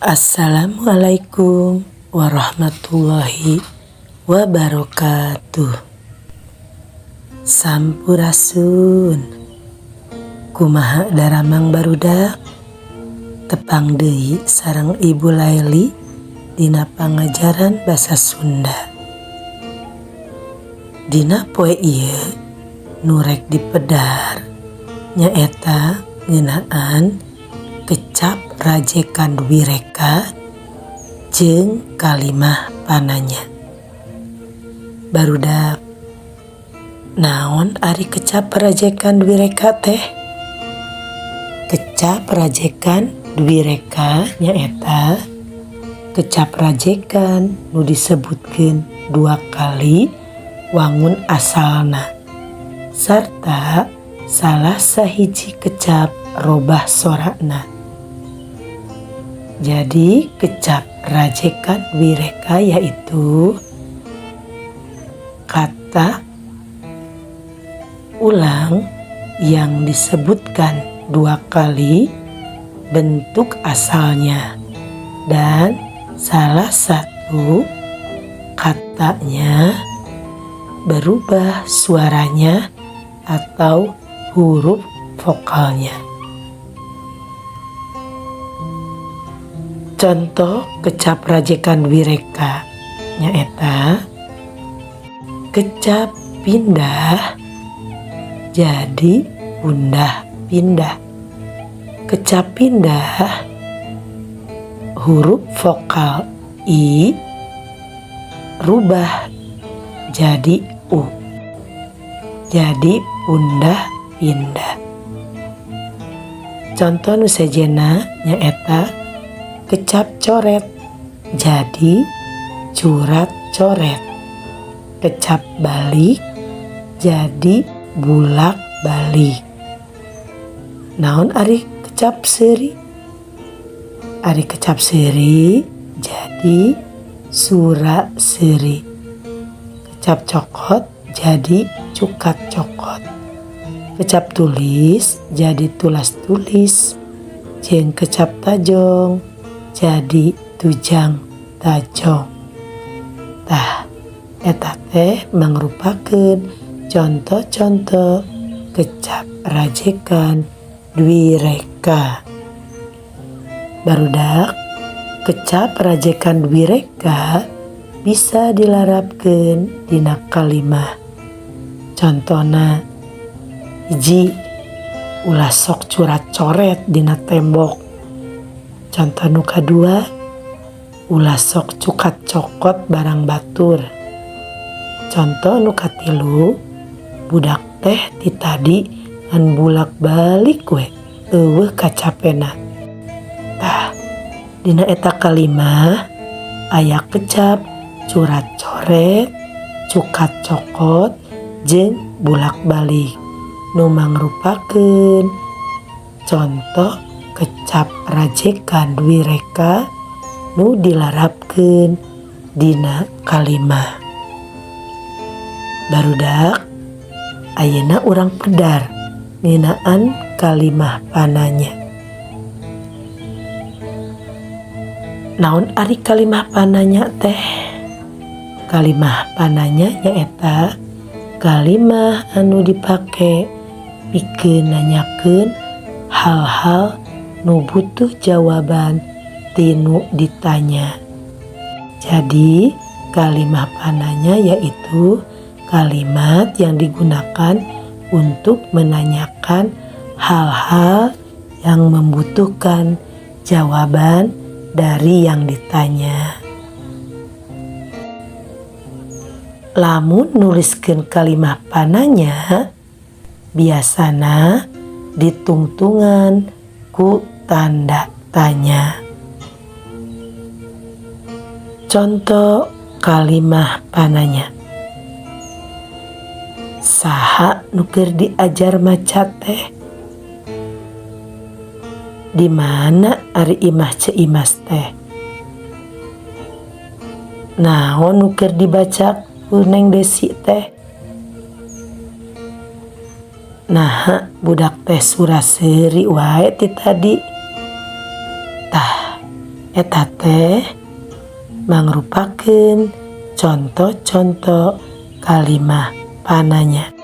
Assalamualaikum warahmatullahi wabarakatuh. Sampurasun. Kumaha daramang, barudak? Tepang deui sareng Ibu Laeli dina pangajaran basa Sunda. Dina poe ieu nu rek dipedar nyaeta ngeunaan kecap rajekan dwireka jeung kalimah pananya. Barudak, naon ari kecap rajekan dwireka teh? Kecap rajekan dwireka nyaeta kecap rajekan nu disebutkeun dua kali wangun asalna sarta salah sahiji kecap robah sorana. Jadi, kecap rajekan dwireka yaitu kata ulang yang disebutkan dua kali bentuk asalnya dan salah satu katanya berubah suaranya atau huruf vokalnya. Contoh kecap rajekan dwireka nyaeta kecap pindah jadi pundah pindah. Kecap pindah, huruf vokal i rubah jadi u, jadi pundah pindah. Contoh nu sejenna nyaeta kecap coret jadi curat coret, kecap balik jadi bulak balik. Naon ari kecap seuri? Ari kecap seuri jadi sura seuri. Kecap cokot jadi cukat cokot. Kecap tulis jadi tulas tulis, jeung kecap tajong jadi tujang tajong. Tah, eta teh mangrupakeun contoh-contoh kecap rajekan dwireka. Barudak, kecap rajekan dwireka bisa dilarapkeun dina kalimah. Contona, hiji, ulah sok curat coret dina tembok. Contoh nu kadua, ulah sok cukat cokot barang batur. Contoh nu katilu, budak teh ti tadi ngan bulak balik we, euweuh kacapena. Tah, dina eta kalimah aya kecap curat coret, cukat cokot, jeung bulak balik nu mangrupakeun contoh kecap rajekan dwireka nu dilarapkeun dina kalimah. Barudak, ayeuna urang pedar ngeunaan kalimah pananya. Naon ari kalimah pananya teh? Kalimah pananya nyaeta kalimah anu dipake pikeun nanyakeun hal-hal nu butuh jawaban ti nu ditanya. Jadi, kalimah pananya yaitu kalimat yang digunakan untuk menanyakan hal-hal yang membutuhkan jawaban dari yang ditanya. Lamun nuliskeun kalimah pananya biasana ditungtungan ku tanda tanya. Contoh kalimah pananya. Saha nu keur diajar maca teh? Di mana ari imah Ceu Imas teh? Naon nu keur dibaca ku Neng Desi teh? Naha budak teh sura seuri wae ti tadi? Tah. Eta teh mangrupakeun conto-conto kalimah pananya.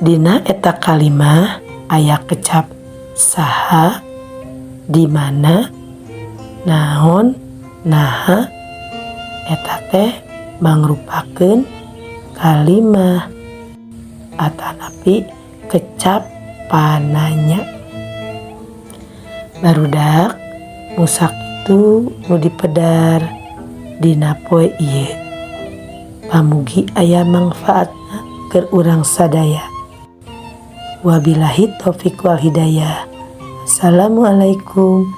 Dina eta kalimah aya kecap saha, di mana, naon, naha. Eta teh mangrupakeun kalimah atanapi kecap pananya. Barudak, mung sakitu nu dipedar dina poe ieu. Pamugi aya mangfaatna keur urang sadaya. Wabillahi taufik wal hidayah. Assalamualaikum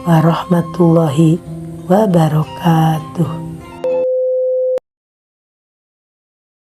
warahmatullahi wabarakatuh.